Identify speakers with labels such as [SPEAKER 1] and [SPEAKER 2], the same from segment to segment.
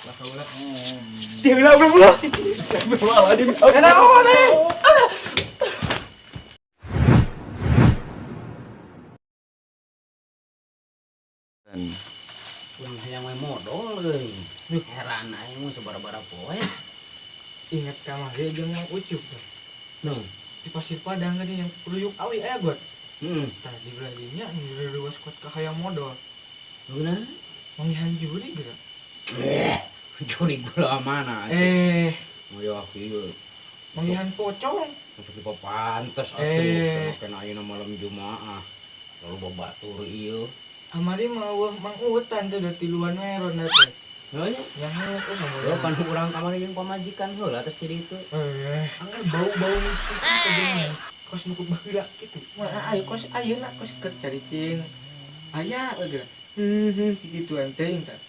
[SPEAKER 1] La haula. Tiga belum. Naon eh?
[SPEAKER 2] Urang hayang we modol euy. Heran aing mah sabaraha poe.
[SPEAKER 1] Ingat kamari jeung yang Ucup tuh.
[SPEAKER 2] Nuh.
[SPEAKER 1] Di Pasir Padang tadi yang ruyuk awi aya got.
[SPEAKER 2] Heeh.
[SPEAKER 1] Tah di belah dinya nu kuat ka hayang modol.
[SPEAKER 2] Bener.
[SPEAKER 1] Manggihan juri geura.
[SPEAKER 2] Juri gula mana atuh?
[SPEAKER 1] Eh,
[SPEAKER 2] Moyo ieu.
[SPEAKER 1] Manggihan pocong.
[SPEAKER 2] Masuk di pantes atuh.
[SPEAKER 1] Eh.
[SPEAKER 2] Kena ayeuna malam Jumaah. Lalu babatur ieu.
[SPEAKER 1] Kamari mah eueuh Mang Utan tuh da tiluan we ronda teh.
[SPEAKER 2] Heuh nya.
[SPEAKER 1] Yang heuh
[SPEAKER 2] Heuh pan urang kamari jeung pamajikan heula terus jadi itu.
[SPEAKER 1] Eh, anggar bau-bau mistis itu geuning. Kos nu baheula kitu. Mah ayo kos ayeuna kos keur caricing. Aya we geura. Heeh, gituan teh tah.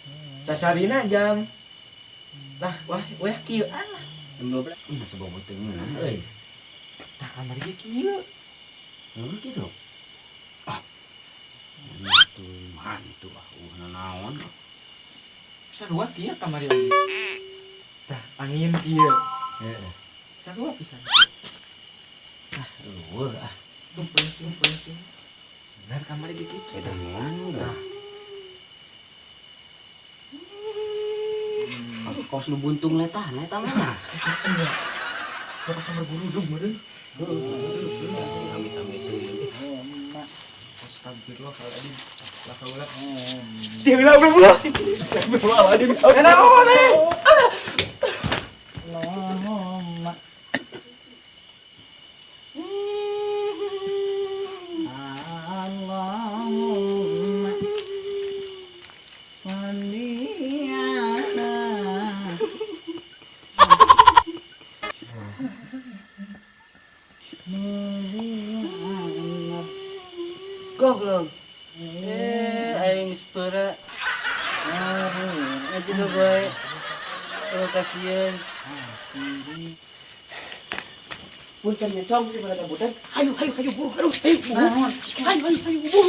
[SPEAKER 1] Sasarina jam lah wah wah kieu lah.
[SPEAKER 2] Jam 12. Masa bau teu ngeunah euy.
[SPEAKER 1] Tah kamari ge kieu.
[SPEAKER 2] Heuh kitu. Ah. Mantu, mantu ah naon.
[SPEAKER 1] Sarua kieu kamari oge. Tah angin kieu.
[SPEAKER 2] Heeh.
[SPEAKER 1] Sarua pisan.
[SPEAKER 2] Ah, eueuh ah.
[SPEAKER 1] Tumpeng tumpeng tumpeng. Bener kamari ge kitu.
[SPEAKER 2] Edangean udah. Kos nu buntung letah eta mah.
[SPEAKER 1] Bapak sambar gurudug meureun.
[SPEAKER 2] Amit-amit teuing.
[SPEAKER 1] Astagfirullahaladzim. La haula. Tiga belum. Naon eh?
[SPEAKER 3] Allahumma Allahumma sholli ala Muhammad.
[SPEAKER 4] Goblok. Eh, aing geus peura. Aduh, aja boy. Oh, kasihan.
[SPEAKER 2] Punten nya cong di mana budak. Hayu hayu hayu buru aduh hayu buru. Hayu hayu hayu buru.